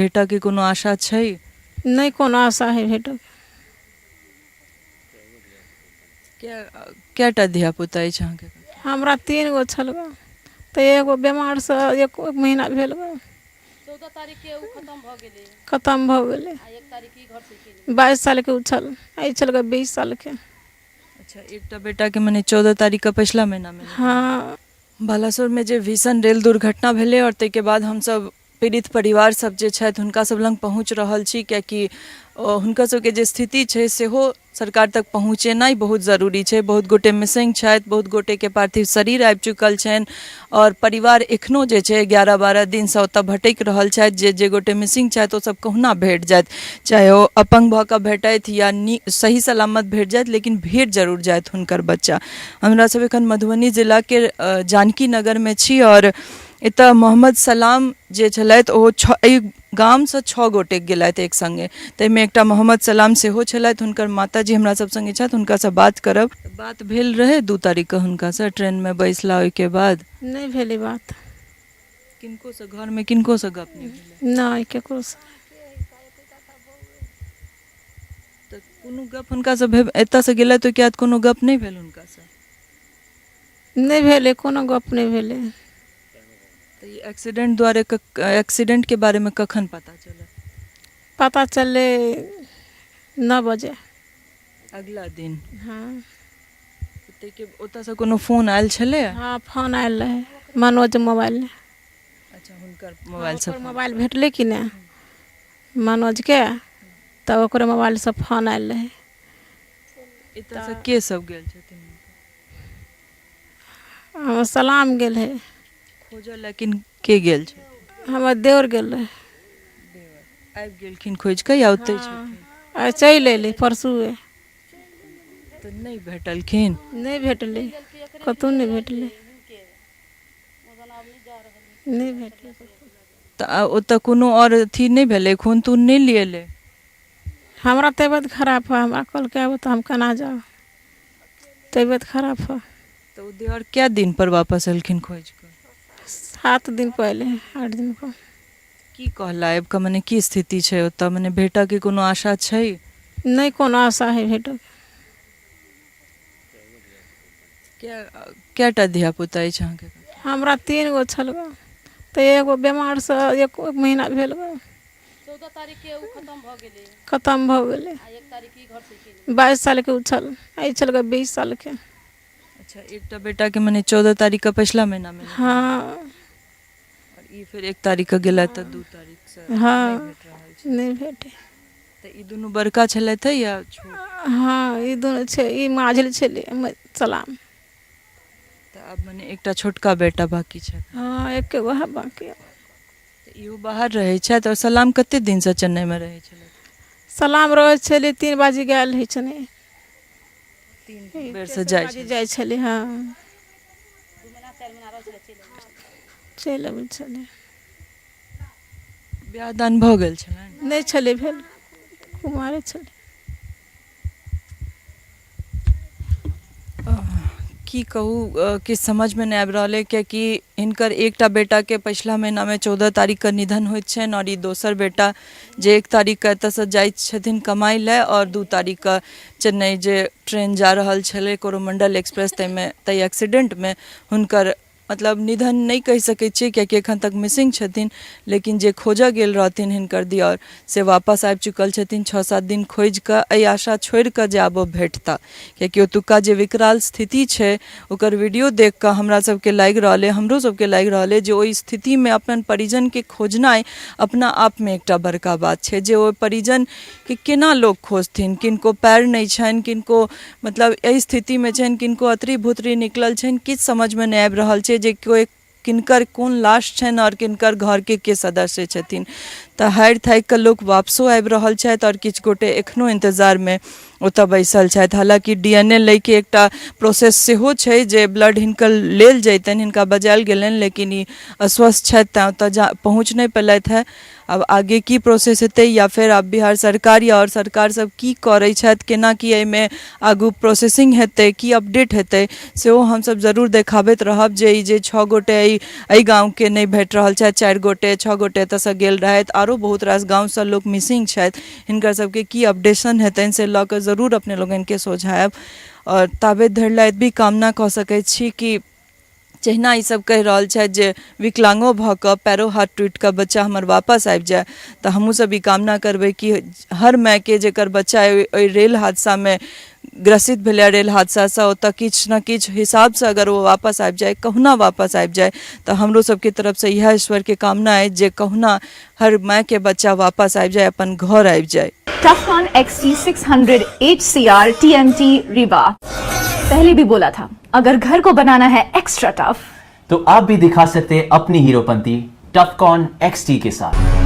भेटऽके कोनो आशा छै? नहि कोनो आशा है भेटक। कएटा धियापुता अछि अहाँके? हमरा 3 गो छल गो, तऽ एगो बेमारसँ एक महीना भेल गो। 14 तारीखके ओ खतम भऽ गेलै। खतम भऽ गेलै। आ 1 तारीख ई घरसँ चलि गेलै। 22 सालके ओ छल, आ ई छल गो 20 सालके। अच्छा, एकटा बेटाके मने 14 तारीखके पछिला महीनामे? हँ। बालासोरमे जे भीषण रेल दुर्घटना भेलै आओर ताहिके बाद हमसभ पीड़ित परिवार सब जे छथि हुनका सब लग पहुँच रहल छी, कियाकि हुनकर सबके जे स्थिति छै सेहो सरकार तक पहुँचेनाइ बहुत जरूरी छै। बहुत गोटे मिसिंग छथि, बहुत गोटेके पार्थिव शरीर आबि चुकल छनि आओर परिवार एखनो जे छै 11-12 दिनसँ ओतऽ भटकि रहल छथि। जे जे गोटे मिसिंग छथि ओ सब कहुना भेट जाथि, चाहे ओ अपंग भऽ कऽ भेटथि या सही सलामत भेट जाथि, लेकिन भेट जरूर जाथि हुनकर बच्चा। हमरा सब एखन मधुबनी जिलाके जानकी नगरमे छी आओर एतऽ मोहम्मद सलाम जे छलथि ओ एहि गामसँ 6 गोटे गेलथि एक सङ्गे, ताहिमे एकटा मोहम्मद सलाम सेहो छलथि। हुनकर माताजी हमरा सब सङ्गे छथि, हुनकासँ बात करब। बात भेल रहै 2 तारीखके हुनकासँ ट्रेनमे बैसला ओहिके बाद? नहि भेलै बात। किनकोसँ घरमे किनकोसँ गप नहि भेलै? नहि, केकरोसँ। तऽ कोनो गप हुनकासँ भेल एतऽसँ गेलथि ओहिके बाद कोनो गप नहि भेल हुनकासँ? नहि भेलै, कोनो गप नहि भेलै। तऽ ई एक्सीडेंट द्वारे एक्सीडेंटके बारेमे कखन पता चलल? पता चललै 9 बजे। अगला दिन? हँ। ताहिके ओतऽसँ कोनो फोन आयल छलै? हँ, फोन आयल रहै मनोज मोबाइल। अच्छा, हुनकर मोबाइलसँ? ओकर मोबाइल भेटलै कि नहि मनोजके, तऽ ओकरे मोबाइलसँ फोन आयल रहै। एतऽसँ के सब गेल छथिन? हमर सलाम गेल है। खोजऽ लए के गेल छै? हमर देवर गेल रहै। आबि गेलखिन खोजि कऽ या ओतहि छथिन? आ चलि अयलै परसुए। तऽ नहि भेटलखिन? नहि भेटलै, कतहु नहि भेटलै, नहि भेटलै। तऽ ओतऽ कोनो आओर अथी नहि भेलै, खून तून नहि लिएलै? हमरा तबियत खराब है, हमरा कहलकै आबू, तऽ हम केना जाउ, तबियत खराब है। तऽ ओ देवर कए दिन पर वापस एलखिन खोजि कऽ? 7 दिन पहिले, 8 दिन पर। की कहला आबि कऽ, मने की स्थिति छै ओतऽ, मने भेटऽके कोनो आशा छै? नहि कोनो आशा है भेटऽके। कएटा धियापुता अछि अहाँके? हमरा 3 गो छल गो, तऽ एगो बेमारसँ एक महीना भेल गो। 14 तारीखके ओ खतम भऽ गेलै। खतम भऽ गेलै। आ 1 तारीख ई घरसँ चलि गेलै। 22 सालके ओ छल, आ ई छल गो 20 सालके। अच्छा, एकटा बेटाके मने 14 तारीखके पछिला महीनामे? हँ। आओर ई फेर 1 तारीखके गेलथि तऽ 2 तारीखसँ? हँ। नहि भेट रहल छै। नहि भेटै। तऽ ई दुनू बड़का छलथि हे या छोट? हँ, ई दुनू छै, ई माझिल छलै सलाम। तऽ आब मने एकटा छोटका बेटा बाँकी छथि? हँ, एके गो है बाँकी। तऽ इहो बाहर रहै छथि? आओर सलाम कते दिनसँ चेन्नईमे रहै छलथि? सलाम रहै छलै 3 बाजे गेल रहै छलै। 3 बेरसँ जाइ बाजे जाइ छलै। हँ, 2 महीना 4 महीना रहै छलै, चलि अबै चलि अबै छलै। बियाह दान भऽ गेल छलनि? नहि छलै भेल, कुमारे छलै। की कहू, किछु समझमे नहि आबि रहल अइ, कियाकि हिनकर एकटा बेटाके पछिला महीनामे 14 तारीखके निधन होइत छनि आओर ई दोसर बेटा जे 1 तारीखके एतऽसँ जाइत छथिन कमाइ लए आओर 2 तारीखके चेन्नई जे ट्रेन जा रहल छलै कोरोमण्डल एक्सप्रेस, ताहिमे ताहि एक्सीडेंटमे हुनकर मतलब निधन नहि कहि सकै छियै, कियाकि एखन तक मिसिंग छथिन, लेकिन जे खोजऽ गेल रहथिन हिनकर दिअर से वापस आबि चुकल छथिन 6-7 दिन खोजि कऽ, एहि आशा छोड़ि कऽ जे आब ओ भेटता, कियाकि ओतुका जे विकराल स्थिति छै ओकर वीडियो देख कऽ हमरा सबके लागि रहल अइ, हमरो सबके लागि रहल अइ जे ओहि स्थितिमे अपन परिजनके खोजनाइ अपना आपमे एकटा बड़का बात छै, जे ओहि परिजनके केना लोक खोजथिन। किनको पैर नहि छनि, किनको मतलब एहि स्थितिमे छनि, किनको अतरी भुतरी निकलल छनि, किछु समझमे नहि आबि रहल छै जे कोइ किनकर कोन लाश छनि आओर किनकर घरके के सदस्य छथिन। तऽ हारि थाकि कऽ लोक वापसो आबि रहल छथि आओर किछु गोटे एखनो इन्तजारमे ओतऽ बैसल छथि। हालाँकि डी एन ए लैके एकटा प्रोसेस सेहो छै जे ब्लड हिनकर लेल जैतनि, हिनका बजायल गेलनि, लेकिन ई अस्वस्थ छथि तैँ ओतऽ जा पहुँच नहि पेलथि हेँ। आब आगे की प्रोसेस हेतै या फेर आब बिहार सरकार या आओर सरकार सब की करै छथि, केना की एहिमे आगू प्रोसेसिंग हेतै, की अपडेट हेतै, सेहो हमसब जरूर देखाबैत रहब। जे ई जे 6 गोटे एहि गाँवके नहि भेट रहल छथि, 4 गोटे 6 गोटे एतऽसँ गेल रहथि, आरो बहुत रास गाँवसँ लोक मिसिंग छथि, हिनकर सबके की अपडेशन हेतनि से लऽ कऽ जरूर अपने लोकनिके सोझाँ आयब। आओर ताबे धरि लए एतबी कामना कऽ सकै छी कि जहिना ई सब कहि रहल छथि जे विकलांगो भऽ कऽ पैरो हाथ टूटि कऽ बच्चा हमर वापस आबि जाय, तऽ हमहूँ सब ई कामना करबै कि हर मायके जकर बच्चा ओहि रेल हादसामे ग्रसित भेलै, रेल हादसासँ ओतऽ किछु ने किछु हिसाबसँ अगर ओ वापस आबि जाय, कहुना वापस आबि जाय, तऽ हमरो सबके तरफसँ इएह ईश्वरके कामना अछि जे कहुना हर मायके बच्चा वापस आबि जाय, अपन घर आबि जाय। Tufcon XT600 HCR TMT Rewa। पहले भी बोला था, अगर घर को बनाना है एक्स्ट्रा टफ तो आप भी दिखा सकते हैं अपनी हीरोपंती टफकॉन XT के साथ।